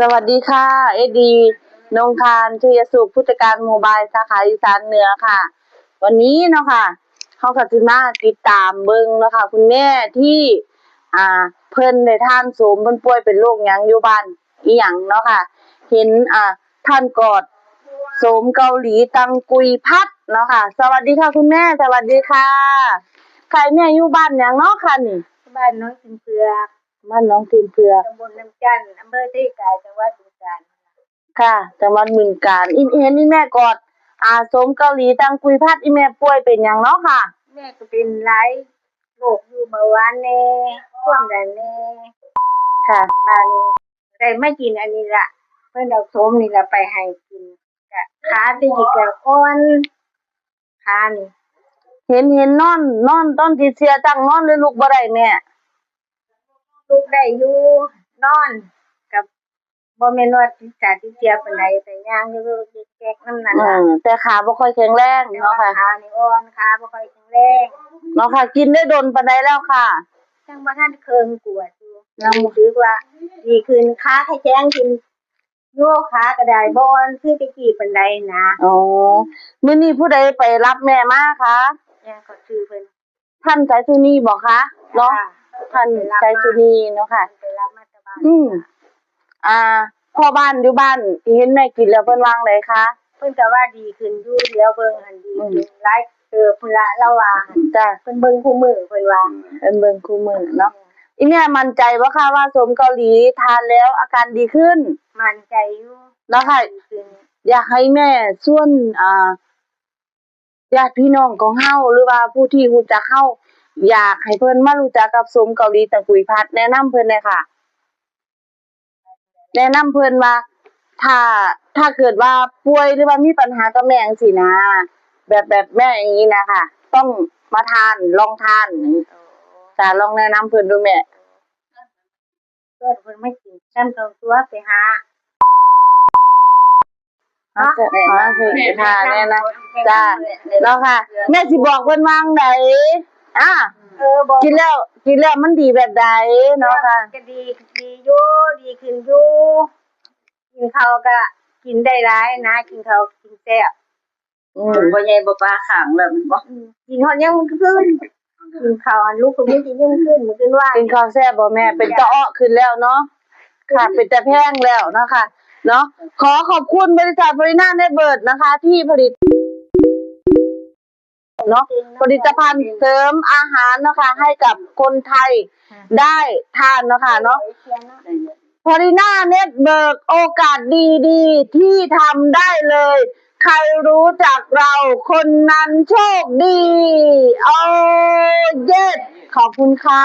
ສະຫວັດດີຄ່ະ ເອັດດີ ໜອງທ່ານ ໄຊຍະສຸກ ຜູ້ຈັດການໂມບາຍສາຂາອີສານເໜືອຄ່ະ. ວັນນີ້ເນາະຄ່ະ ເຮົາກໍຊິມາຕິດຕາມເບິ່ງເນາະຄ່ະ ຄຸນແມ່ທີ່ ອ່າ ເພິ່ນໄດ້ທານໂສມ ເພິ່ນປ່ວຍເປັນໂລກຫຍັງ ຢູ່ບ້ານອີ່ຫຍັງເນາະຄ່ະ. ເຫັນ ອ່າ ທ່ານກອດໂສມເກົາຫຼີຕັງກຸຍພັດເນາະຄ່ະ. ສະຫວັດດີຄ່ະຄຸນແມ່ ສະຫວັດດີຄ່ະ. ຄ່ະ ແມ່ຢູ່ບ້ານຫຍັງເນາະຄ່ະນີ້? ບ້ານໜອງກິນເຜືອກ ບ້ານໜອງກິນເຜືອກ ຕຳບົນນ້ຳຈັນ ອຳເພີໄຊກາຍ ຈັງຫວັດບຶງການ. ຄ່ະ ຈັງຫວັດບຶງການ. ອີ ເຫັນອີ່ແມ່ກອດ ອ່າ ໂສມເກົາຫຼີຕັງກຸຍພັດ ອີ່ແມ່ປ່ວຍເປັນຫຍັງເນາະຄ່ະ? ແມ່ກໍເປັນຫຼາຍໂລກຢູ່ ເບົາຫວານແດ່ ຄວາມດັນແດ່. ຄ່ະ ບາດນີ້ ໄດ້ມາກິນອັນນີ້ລະ ເພິ່ນເອົາໂສມນີ້ລະໄປໃຫ້ກິນ ກະຂາແຕ່ກີ້ກະອ່ອນ ຂານີ້. ເຫັນ ເຫັນນອນ ນອນຕອນຕິດເຊື້ອ ຕັ້ງນອນ ຫຼື ລຸກບໍ່ໄດ້ແມ່? ລຸກໄດ້ຢູ່ ນອນກະບໍ່ແມ່ນວ່າຕິດຕາຕິດເຊື້ອປານໃດ ແຕ່ຍ່າງເລີກໆແກກໆນຳນັ້ນລະ. ເອີ ແຕ່ຂາບໍ່ຄ່ອຍແຂງແຮງເນາະຄ່ະ ແຕ່ວ່າຂານີ້ອ່ອນ ຂາບໍ່ຄ່ອຍແຂງແຮງເນາະຄ່ະ. ກິນໄດ້ດົນປານໃດແລ້ວຄ່ະ? ຍັງບໍ່ທັນເຄິ່ງກວ່າຢູ່ ຍັງ ຍັງຮູ້ສຶກວ່າດີຂຶ້ນ ຂາຂະແຂງຂຶ້ນ ໂຍກຂາກໍໄດ້ ບໍ່ອ່ອນຄືແຕ່ກີ້ປານໃດນະ. ອໍ ມື້ນີ້ຜູ້ໃດໄປຮັບແມ່ມາຄະ? ແມ່ກໍຊື່ເພິ່ນ ທ່ານໄຊສຸນີບໍຄະເນາະ? ທ່ານໄຊສຸນີເນາະຄ່ະ. ອືມ ອ່າ ພໍ່ບ້ານຢູ່ບ້ານທີ່ເຫັນແມ່ກິນແລ້ວເພິ່ນວ່າຈັ່ງໃດຄະ? ເພິ່ນກໍວ່າດີຂຶ້ນຢູ່ ດຽວເບິ່ງຫັ້ນດີຂຶ້ນ ອືມ ຫຼາຍເຕີບພຸ້ນລະ ລາວວ່າ. ຈ້າ ເພິ່ນເບິ່ງຄູ່ມື້ເພິ່ນວ່າ ເພິ່ນເບິ່ງຄູ່ມື້ເນາະ. ອີ່ແມ່ໝັ້ນໃຈບໍ່ຄະວ່າໂສມເກົາຫຼີທານແລ້ວອາການດີຂຶ້ນ? ໝັ້ນໃຈຢູ່ເນາະຄ່ະ. ຢາກໃຫ້ແມ່ຊວນ ອ່າ ຍາດພີ່ນ້ອງຂອງເຮົາ ຫຼືວ່າຜູ້ທີ່ຮູ້ຈັກເຮົາ ຢາກໃຫ້ເພິ່ນມາຮູ້ຈັກກັບໂສມເກົາຫຼີຕັງກຸຍພັດ ແນະນຳເພິ່ນແດ່ຄ່ະ. ແນະນຳເພິ່ນວ່າ ຖ້າ ຖ້າເກີດວ່າປ່ວຍ ຫຼືວ່າມີບັນຫາກັບແມ່ຈັ່ງຊີ້ນະ ແບບ ແບບແມ່ຢ່າງນີ້ນະຄ່ະ ຕ້ອງມາທານ ລອງທານ. ຈ້າ ລອງແນະນຳເພິ່ນດູແມ່. ເພິ່ນມາກິນນຳເຂົ້າຕົວະ ໄປຫາ ເຮົາຈະ ເຮົາຈະຫາແນະນຳ. ຈ້າ ເນາະຄ່ະ. ແມ່ຊິບອກເພິ່ນວ່າຈັ່ງໃດ? ອ່າ ເອີ ບອກ ກິນແລ້ວ ກິນແລ້ວມັນດີແບບໃດເນາະຄ່ະ? ກໍດີ ດີຢູ່ ດີຂຶ້ນຢູ່. ກິນເຂົ້າກໍກິນໄດ້ຫຼາຍນະ ກິນເຂົ້າກິນແຊບ. ອືມ ບໍ່ໃຫຍ່ບໍ່ປາຄ້າງແລ້ວແມ່ນບໍ່? ອືມ ກິນຮອດຍາມມື້ຄືນ ກິນເຂົ້າອັນລຸກກໍມີແຕ່ຍາມຄືນ ມື້ຄືນວ່າ ກິນເຂົ້າແຊບບໍ່ແມ່? ເປັນຕາເອາະຂຶ້ນແລ້ວເນາະ. ຄ່ະ ເປັນຕາແພງແລ້ວເນາະຄ່ະເນາະ. ຂໍຂອບຄຸນບໍລິສັດ Farina Network ນະຄະ ທີ່ຜະລິດ ເນາະ ຜະລິດຕະພັນເສີມອາຫານເນາະຄ່ະ ໃຫ້ກັບຄົນໄທໄດ້ທານເນາະຄ່ະເນາະ. Farina Network ໂອກາດດີໆ ທີ່ທຳໄດ້ເລີຍ ໃຄຮູ້ຈັກເຮົາ ຄົນນັ້ນໂຊກດີ. ໂອ ເຢສ ຂອບຄຸນຄ່ະ.